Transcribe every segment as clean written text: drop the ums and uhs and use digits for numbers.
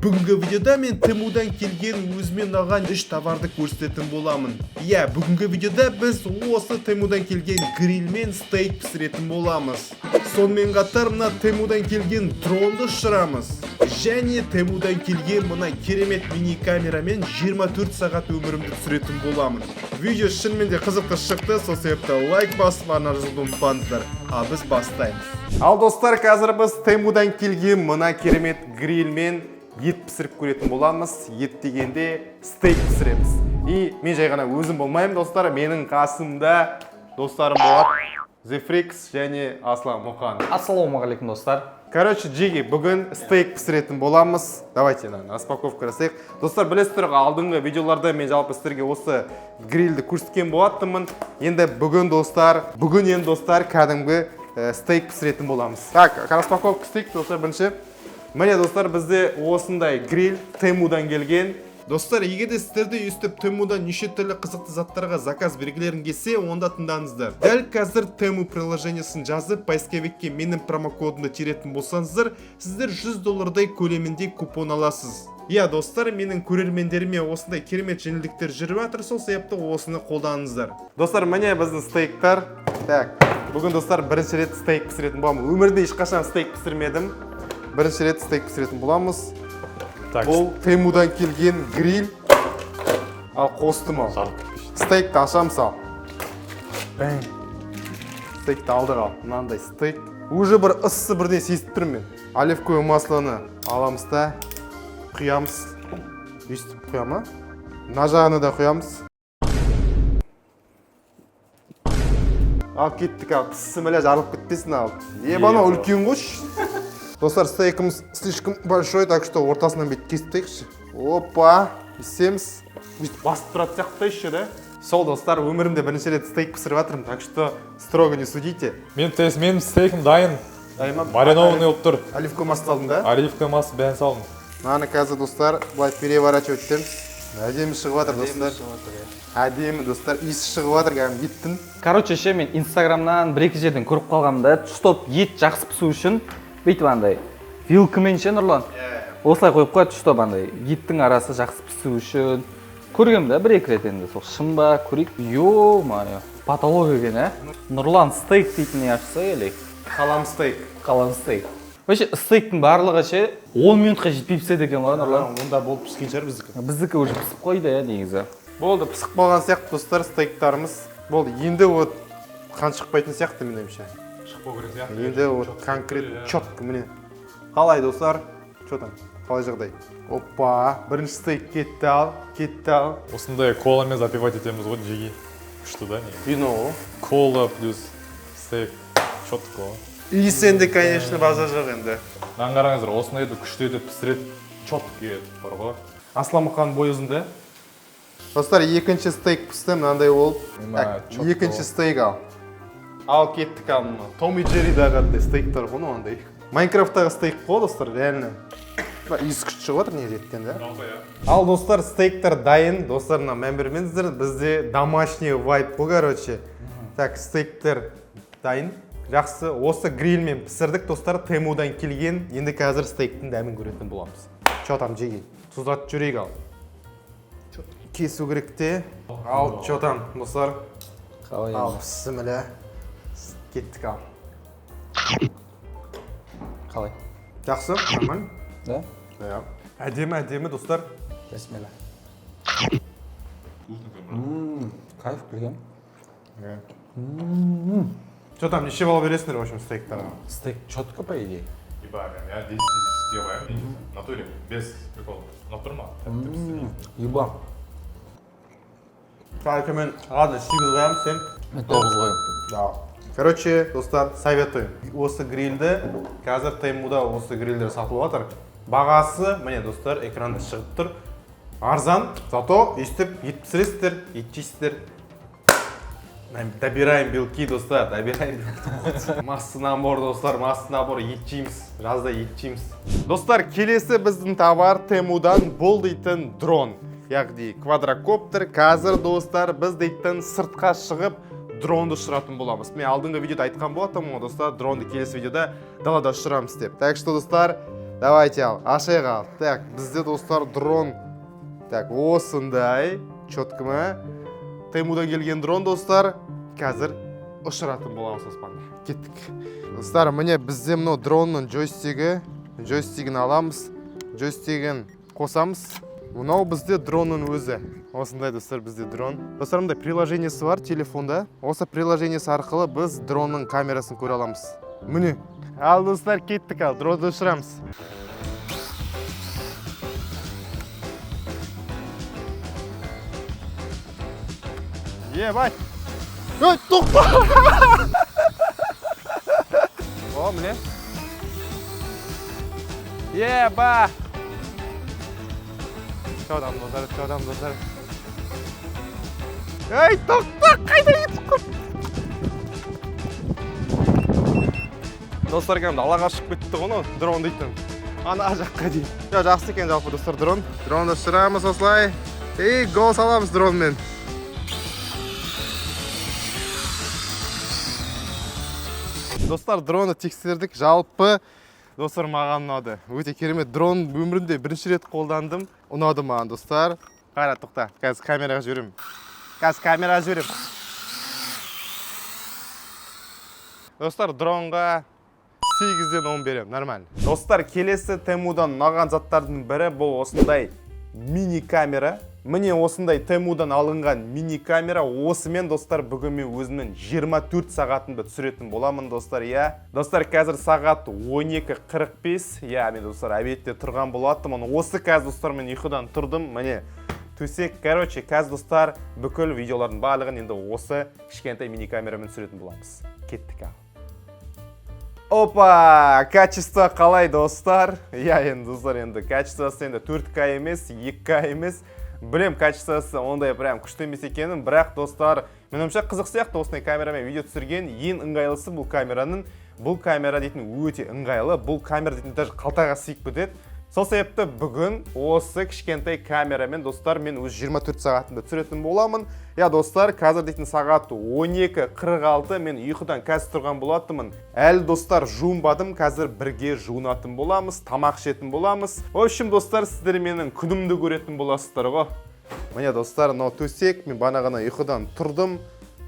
Бүгінгі видеода мен Темудан келген өзіме ұнаған үш товарды көрсететін боламын. Иә, бүгінгі видеода біз осы Темудан келген грильмен стейк пісіретін боламыз. Сонымен қатар мына Темудан келген дронды ұшырамыз. Және Темудан келген мына керемет мини камерамен 24 сағат өмірімді түсіретін боламын. Видео шынымен де қызықты шықты, сол себепті лайк басып, арна жазуды ұмытпаңыздар. Ал біз бастаймыз. Ал, достар, қазір біз Темудан келген мына керемет грильмен ет пісіріп көретін боламыз. Ет дегенде, стейк пісіреміз. И мен жай ғана өзім болмаймын, достар, менің қасымда достарым болады. Зефрикс және Аслан Мұқан. Ассалаумағалейкум, достар. Короче, Джиги, бүгін стейк пісіретін боламыз. Давайте мынаны распаковка жасайық. Достар, білесіздер ғой, алдыңғы видеоларда мен жалпы сіздерге осы грильді көрсеткен болатынмын. Енді бүгін, достар, бүгін енді, достар, кәдімгі стейк пісіретін боламыз. Так, распаковка істейік, достар, бірінші. Міне, достар, бізде осындай гриль Темудан келген. Достар, егер де сіздерде өйстіп Темудан неше түрлі қызықты заттарға заказ бергілерің келсе, онда тыңдаңыздар. Дәл қазір Тему приложениесін жазып, поисковикке менің промокодымды теретін болсаңыздар, сіздер 100 доллардай көлемінде купон аласыз. Иә, достар, менің көрермендеріме осындай керемет жеңілдіктер жүріп жатыр, сол себепті осыны қолданыңыздар. Достар, міне біздің стейктар. Так, бүгін, достар, бірінші рет стейк пісіретін боламын. Өмірде ешқашан стейк пісірмедім. Бірінші рет стейк пісіретін боламыз. Так. Бұл Темудан келген гриль. Ал, қостым, ал. Стейкті ашамыз, ал. Бәң. Стейкті алдық, ал. Мынандай стейк. Уже бір ыссы бірдеңе сезіп тұрмын мен. Оливковый маслоны аламыз да құямыз. Өйстіп құя ма? Мына жағына да құямыз. Ал, кеттік, ал. Бісміллә, жарылып кетпесін, ал. Е, анау үлкен ғой. Достар, стейкіміз слишком большой, так что ортасынан бүйтіп кесіп тастайықшы. Опа, кесеміз. Бүйтіп басып тұратын сияқты еще, да? Сол, достар, өмірімде бірінші рет стейк пісіріп жатырмын, так что строго не судите. Мен тест, менің стейкім дайын. Дайын ма? Маринованный болып тұр. Оливковый масло алдың да? Оливковый масло, бәрін салдым. Мынаны қазір, достар, былай переворачивать етеміз. Әдемі шығып жатыр, достар. Әдемі, достар, иісі шығып жатыр кәдімгі еттің. Короче, ше, мен Инстаграмнан бір екі жерден көріп қалғанмын да, чтоб ет жақсы пісу үшін бүйтіп андай вилкамен ше, Нұрлан, осылай қойып қояды, чтоб андай еттің арасы жақсы пісу үшін. Көргенмін да бір екі рет. Енді сол шын ба, көрейік. Ё-моё, потолок екен, ә, Нұрлан. Стейк дейтін не ашса или Қалам стейк. Қалам стейк. Вообще стейктің барлығы ше 10 минутқа жетпей піседі екен ғой, Нұрлан. Онда болып піскен шығар біздікі. Біздікі уже пісіп қойды, иә, негізі. Болды, пісіп қалған сияқты, достар, стейктарымыз. Болды, енді вот қан шықпайтын сияқты, менің ойымша. Шықпау керек сияқты. Енді вот конкретно четко, міне. Қалай, достар? Че там? Қалай жағдай? Опа, бірінші стейк кетті, ал, кетті, ал. Осындай коламен запивать етеміз ғой, Джиги. Күшті да негізі. Вино ғой. Кола плюс стейк. Четко ғой. Иісі енді, конечно, базар жоқ енді. Мынаны қараңыздар, осындайды күшті етіп пісіреді. Четкий етіп бар ғой. Аслан Мұқан бойы ұзын да. Достар, екінші стейк пісті, мынандай болып. Мына Так, четко екінші ғой. Стейк, ал. Ал, кеттік, ал, мына. Том и Джерридағы андай стейктер ғой, мынау андай. Майнкрафттағы стейк қой, достар, реально. Мына иісі күшті шығып жатыр негізі еттен да. Ал, достар, стейктер дайын. Достар, мына мән бермеңіздер, бізде домашний вайб қой, короче. Так, стейктер дайын. Жақсы, осы грильмен пісірдік, достар, Темудан келген. Енді қазір стейктің дәмін көретін боламыз. Че там, Джиги? Тұздатып жіберейік, ал. Кесу керек те. Ал, че там, достар? Қалай? Ал, бісміллә. Кеттік, ал. Қалай? Жақсы, нормально. Да. Иә. Әдемі, әдемі, достар. Бисмилля. Кайф білген. Че там, неше балл бересіңдер, в общем, стейктарға? Стейк четко, по идее. Ебать, я 10 сделаем негізі. В натуре, без прикола. Ұнап тұр ма? Тәтті пісті негізі. Еба. Так, мен, ладно, 8 қоямын, сен? Мен 9 қоямын. Да. Короче, достар, советую. Осы грильді қазір Темуда осы грильдер сатылып жатыр. Бағасы, міне, достар, экранда шығып тұр. Арзан, зато өйстіп ет пісіресіздер, ет жейсіздер. Добираем белки, достар, добираем белки. Масса набор, достар, масса набор, ет жейміз. Жазда ет жейміз. Достар, келесі біздің товар Темудан бұл дейтін дрон. Яғни квадрокоптер. Қазір, достар, біз дейтін сыртқа шығып дронды ұшыратын боламыз. Мен алдыңғы видеода айтқан болатынмын ғой, достар, дронды келесі видеода далада ұшырамыз деп. Так что, достар, Давайте, ал, ашайық, ал. Так, бізде, достар, дрон. Так, осындай, четко ма? Темудан келген дрон, достар. Қазір ұшыратын боламыз аспанда. Кеттік. Достар, міне, бізде мынау дронның джойстигі. Джойстигін аламыз, джойстигін қосамыз. Мынау бізде дронның өзі. Осындай, достар, бізде дрон. Достар, мындай приложениесі бар телефонда. Осы приложениесі арқылы біз дронның камерасын көре аламыз. Міне. Ал, достар, кеттік, ал, дронды ұшырамыз. Ебать! Ей, тоқта! О, міне. Еба! Чодан, достар, чодан, достар. Ей, тоқта, қайда кетіп қалдың? Достар, кәдімгі далаға шығып кетті ғой мынау дрон дейтін. Ана жаққа дейін. Ja, жақсы екен жалпы, достар, дрон. Дронды ұшырамыз осылай. И гол саламыз дронмен. Достар, дронды тексердік. Жалпы, достар, маған ұнады. Өте керемет дрон, өмірімде бірінші рет қолдандым. Ұнады маған, достар. Қара, тоқта. Қазір камераға жіберемін. Қазір камераға жіберемін. Достар, дронға 8-ден 10 беремін, нормально. Достар, келесі Темудан ұнаған заттардың бірі бұл осындай мини камера. Міне, осындай Темудан алынған мини камера. Осымен, достар, бүгін мен өзімнің 24 сағатымды түсіретін боламын, достар, иә. Достар, қазір сағат 12:45. Иә, мен, достар, обедте тұрған болатынмын. Осы қазір, достар, мен ұйқыдан тұрдым. Міне, төсек. Короче, қазір, достар, бүкіл видеолардың барлығын енді осы кішкентай мини камерамен түсіретін боламыз. Кеттік, ал. Опа, качество қалай, достар? Иә, енді, достар, енді качествосы енді 4К емес, 2К емес. Білем, качествосы ондай прям күшті емес екенін, бірақ, достар, менің ойымша, қызық сияқты осындай камерамен видео түсірген. Ең ыңғайлысы бұл камераның, бұл камера дейтін өте ыңғайлы, бұл камера дейтін даже қалтаға сыйып кетеді. Сол себепті бүгін осы кішкентай камерамен, достар, мен өз 24 сағатымды түсіретін боламын. Я, достар, қазір дейтін сағат 12:46, мен ұйқыдан қазір тұрған болатынмын. Әлі, достар, жуынбадым, қазір бірге жуынатын боламыз, тамақ ішетін боламыз. В общем, достар, сіздер менің күнімді көретін боласыздар ғой. Міне, достар, мынау төсек, мен бана ғана ұйқыдан тұрдым.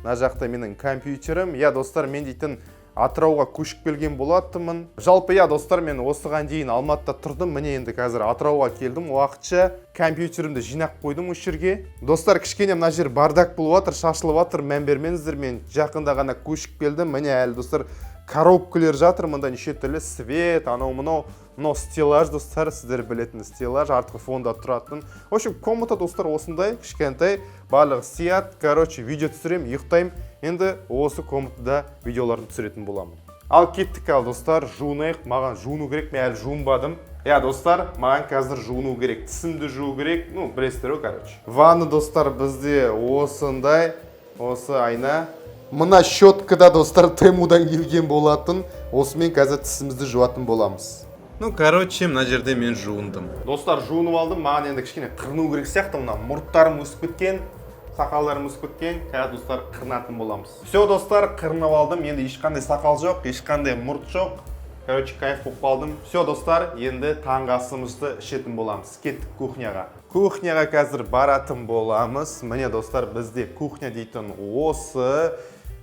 Мына жақта менің компьютерім. Я, достар, мен дейтін Атырауға көшіп келген болатынмын. Жалпы, иә, достар, мен осыған дейін Алматыда тұрдым. Міне, енді қазір Атырауға келдім уақытша. Компьютерімді жинап қойдым осы жерге. Достар, кішкене мына жер бардак болып жатыр, шашылып жатыр, мән бермеңіздер. Мен жақында ғана көшіп келдім. Міне, әлі, достар, коробкалер жатыр, мында неше түрлі свет, анау мынау, мынау стеллаж, достар, сіздер білетін стеллаж, артқы фонда тұратын. В общем, комната, достар, осындай кішкентай, барлығы сияды. Короче, видео түсіремін, ұйықтаймын. Енді осы комнатада видеоларды түсіретін боламын. Ал кеттік, ал, достар, жуынайық. Маған жуыну керек, мен әлі жуынбадым. Иә, достар, маған қазір жуыну керек, тісімді жуу керек, ну, білесіздер ғой, короче. Ванна, достар, бізде осындай, осы айна. Мына щеткада, достар, Темудан келген болатын. Осымен қазір тісімізді жуатын боламыз. Ну, короче, мына жерде мен жуындым. Достар, жуынып алдым, маған енді кішкене қырыну керек сияқты. Мына мұрттарым өсіп кеткен, сақалдарым өсіп кеткен. Қазір, достар, қырынатын боламыз. Все, достар, қырынып алдым. Енді ешқандай сақал жоқ, ешқандай мұрт жоқ. Короче, кайф болып қалдым. Все, достар, енді таңғы асымызды ішетін боламыз. Кеттік кухняға. Кухняға қазір баратын боламыз. Міне, достар, бізде кухня дейтін осы.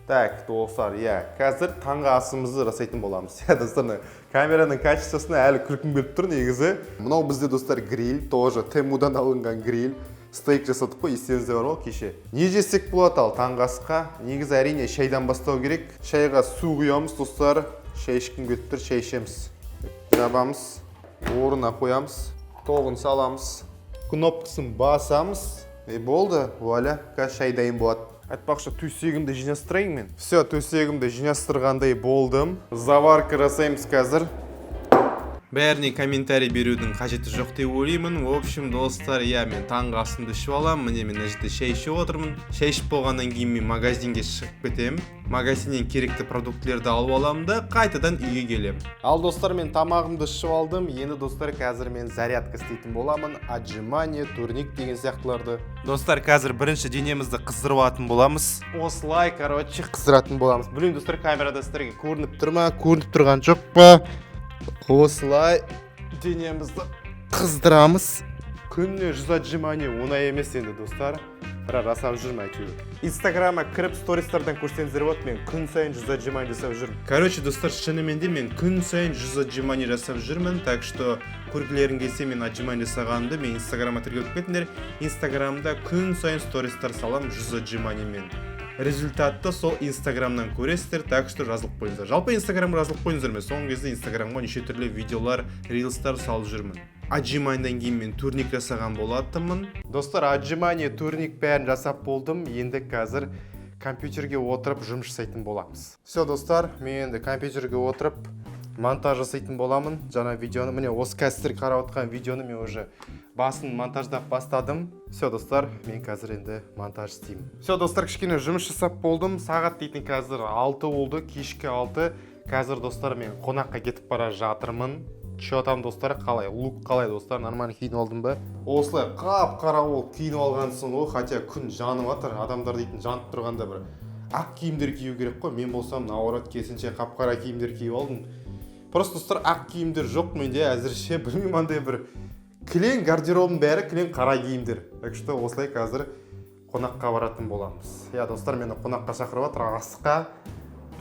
Так, достар, иә, қазір таңғы асымызды жасайтын боламыз. Иә, достар, мына камераның качествосына әлі күлкім келіп тұр негізі. Мынау бізде, достар, гриль, тоже Темудан алынған гриль. Стейк жасадық қой, естеріңізде бар ғой кеше. Не жесек болады ал таңғы асқа? Негізі, әрине, шайдан бастау керек. Шайға су құямыз, достар. Шай ішкім келіп тұр, шай ішеміз. Жабамыз, орнына қоямыз, тоғын саламыз, кнопкасын басамыз. И болды, вуаля, қазір шай дайын болады. Айтпақшы, төсегімді жинастырайын мен. Все, төсегімді жинастырғандай болдым. Заварка жасаймыз қазір. Бәріне комментарий берудің қажеті жоқ деп ойлаймын. В общем, достар, иә, мен таңғы асымды ішіп аламын. Міне, мен мына жерде шай ішіп отырмын. Шай ішіп болғаннан кейін мен магазинге шығып кетемін. Магазиннен керекті продуктілерді алып аламын да, қайтадан үйге келемін. Ал, достар, мен тамағымды ішіп алдым. Енді, достар, қазір мен зарядка істейтін боламын. Отжимание, турник деген сияқтыларды. Достар, қазір бірінші денемізді қыздырып алатын боламыз. Осылай, короче, қыздыратын боламыз. Білмеймін, достар, камерада сіздерге көрініп тұр ма, көрініп тұрған жоқ па? Осылай Денемізді қыздырамыз. Күніне 100 отжимание оңай емес енді, достар, бірақ жасап жүрмін әйтеуір. Инстаграмға кіріп, стористардан көрсеңіздер болады, мен күн сайын 100 отжимание жасап жүрмін. Короче, достар, шынымен де мен күн сайын 100 отжимание жасап жүрмін. Так что көргілерің келсе мен отжимание жасағанымды, мен Инстаграмға тіркеліп кетіңдер. Инстаграмда күн сайын стористар саламын 100 отжиманиемен. Результатты сол Инстаграмнан көресіздер, так что жазылып қойыңыздар. Жалпы, Инстаграмға жазылып қойыңыздар. Мен соңғы кезде Инстаграмға неше түрлі видеолар, рилстар салып жүрмін. Отжиманиядан кейін мен турник жасаған болатынмын. Достар, отжимание, турник, бәрін жасап болдым. Енді қазір компьютерге отырып жұмыс жасайтын боламыз. Все, достар, мен енді компьютерге отырып монтаж жасайтын боламын жаңа видеоны. Міне, осы қазір сіздер қарап отқан видеоны мен уже басын монтаждап бастадым. Все, достар, мен қазір енді монтаж істеймін. Все, достар, кішкене жұмыс жасап болдым. Сағат дейтін қазір 6 болды, кешкі 6. Қазір, достар, мен қонаққа кетіп бара жатырмын. Че там, достар, қалай лук, қалай, достар, нормально киініп алдым ба? Осылай қап қара болып киініп алғансың ғой, хотя күн жанып жатыр. Адамдар дейтін жанып тұрғанда бір ақ киімдер кию керек қой. Мен болсам, наоборот, керісінше, қап қара киімдер киіп алдым. Просто, достар, ақ киімдер жоқ менде әзірше. Білмеймін, андай бір кілең гардеробым, бәрі кілең қара киімдер. Так что осылай қазір қонаққа баратын боламыз. Иә, достар, мені қонаққа шақырып жатыр асқа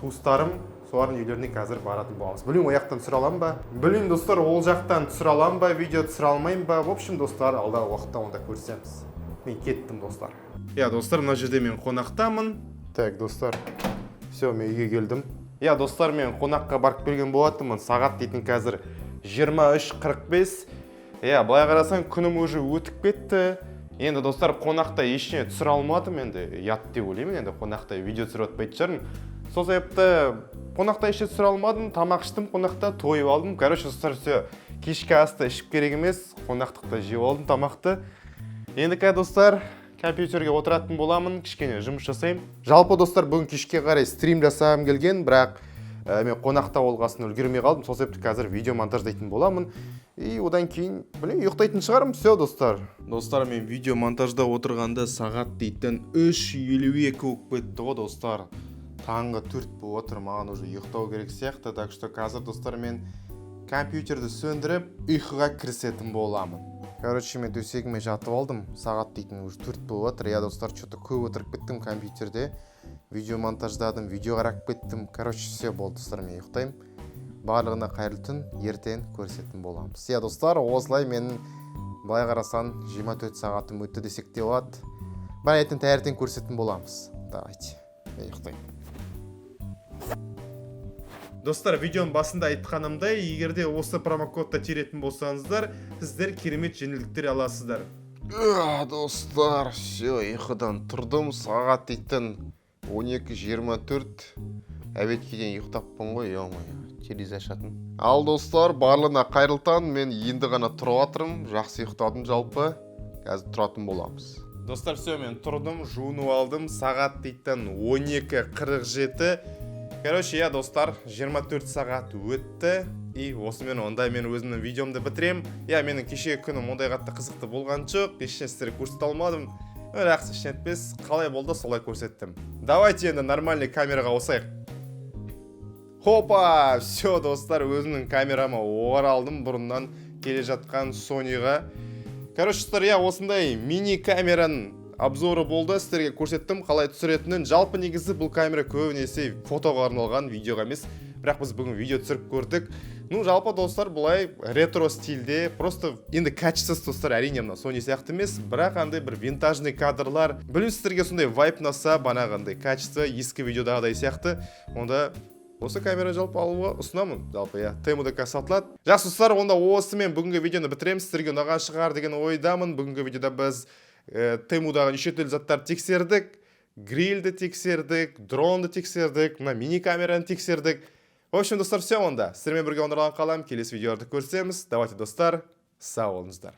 туыстарым, солардың үйлеріне қазір баратын боламыз. Білмеймін, ол жақтан түсіре аламын ба, білмеймін, достар, ол жақтан түсіре аламын ба видео, түсіре алмаймын ба. В общем, достар, алдағы уақытта онда көрісеміз. Мен кеттім, достар. Иә, достар, мына жерде мен қонақтамын. Так, достар, все, мен үйге келдім. Иә, достар, мен қонаққа барып келген болатынмын. Сағат дейтін қазір 23:45. Иә, былай қарасаң, күнім уже өтіп кетті. Енді, достар, қонақта ештеңе түсіре алмадым. Енді ұят деп ойлаймын, енді қонақта видео түсіріп жатпайтын шығармын. Сол себепті қонақта ештеңе түсіре алмадым. Тамақ іштім қонақта, тойып алдым. Короче, достар, все, кешкі асты ішіп керек емес, қонақтықта жеп алдым тамақты. Енді қазір, достар, компьютерге отыратын боламын, кішкене жұмыс жасаймын. Жалпы, достар, бүгін кешке қарай стрим жасағым келген, бірақ мен қонақта болғасын үлгермей қалдым. Сол себепті қазір видео монтаждайтын боламын и одан кейін, білмеймін, ұйықтайтын шығармын. Все, достар. Достар, мен видео монтажда отырғанда сағат дейтін 3:52 болып кетті ғой, достар. Таңғы 4 болып отыр, маған уже ұйықтау керек сияқты. Так что қазір, достар, мен компьютерді сөндіріп, ұйқыға кірісетін боламын. Короче, мен төсегіме жатып алдым. Сағат дейтін уже 4 болып жатыр. Иә, достар, че то көп отырып кеттім компьютерде, видео монтаждадым, видео қарап кеттім. Короче, все, болды, достар, мен ұйықтаймын. Барлығына қайырлы түн, ертең көрісетін боламыз. Иә, достар, осылай менің, былай қарасаң, 24 сағатым өтті десек те болады. Бірақ ертең таңертең көрісетін боламыз. Давайте, мен ұйықтаймын. Достар, видеоның басында айтқанымдай, егер де осы промокодты теретін болсаңыздар, сіздер керемет жеңілдіктер аласыздар. Достар, все, ұйқыдан тұрдым. Сағат дейтін 12:24. Обедке дейін ұйықтаппын ғой, ё-моё, телевизор ашатын. Ал, достар, барлығына қайырлы таң. Мен енді ғана тұрып жатырмын. Жақсы ұйықтадым жалпы. Қазір тұратын боламыз. Достар, все, мен тұрдым, жуынып алдым. Сағат дейтін 12:47. Короче, иә, достар, 24 сағат өтті. И осымен онда мен өзімнің видеомды бітірем. Иә, менің кешегі күнім ондай қатты қызықты болған жоқ. Ештеңе сіздерге көрсете алмадым. Бірақ ештеңе етпес, қалай болды, солай көрсеттім. Давайте енді нормальный камераға ауысайық. Хопа, все, достар, өзімнің камерама оралдым, бұрыннан келе жатқан Sonyға. Короче, достар, иә, осындай мини камераның обзоры болды. Сіздерге көрсеттім қалай түсіретінін. Жалпы, негізі бұл камера көбінесе фотоға арналған, видеоға емес, бірақ біз бүгін видео түсіріп көрдік. Ну, жалпы, достар, былай ретро стильде, просто енді качествосы, достар, әрине, мына Sony сияқты емес, бірақ андай бір винтажный кадрлар. Білмеймін, сіздерге сондай вайб ұнаса, бағанағындай качество ескі видеодағыдай сияқты, онда осы камера жалпы алуға ұсынамын. Жалпы, иә, Темуда қазір сатылады. Жақсы, достар, онда осымен бүгінгі видеоны бітіреміз. Сіздерге ұнаған шығар деген ойдамын. Бүгінгі видеода біз Темудағы неше түрлі заттарды тексердік: грильді тексердік, дронды тексердік, мына мини камераны тексердік. В общем, достар, все, онда сіздермен бірге Нұрлан Қалам. Келесі видеоларда көрісеміз. Давайте, достар, сау болыңыздар.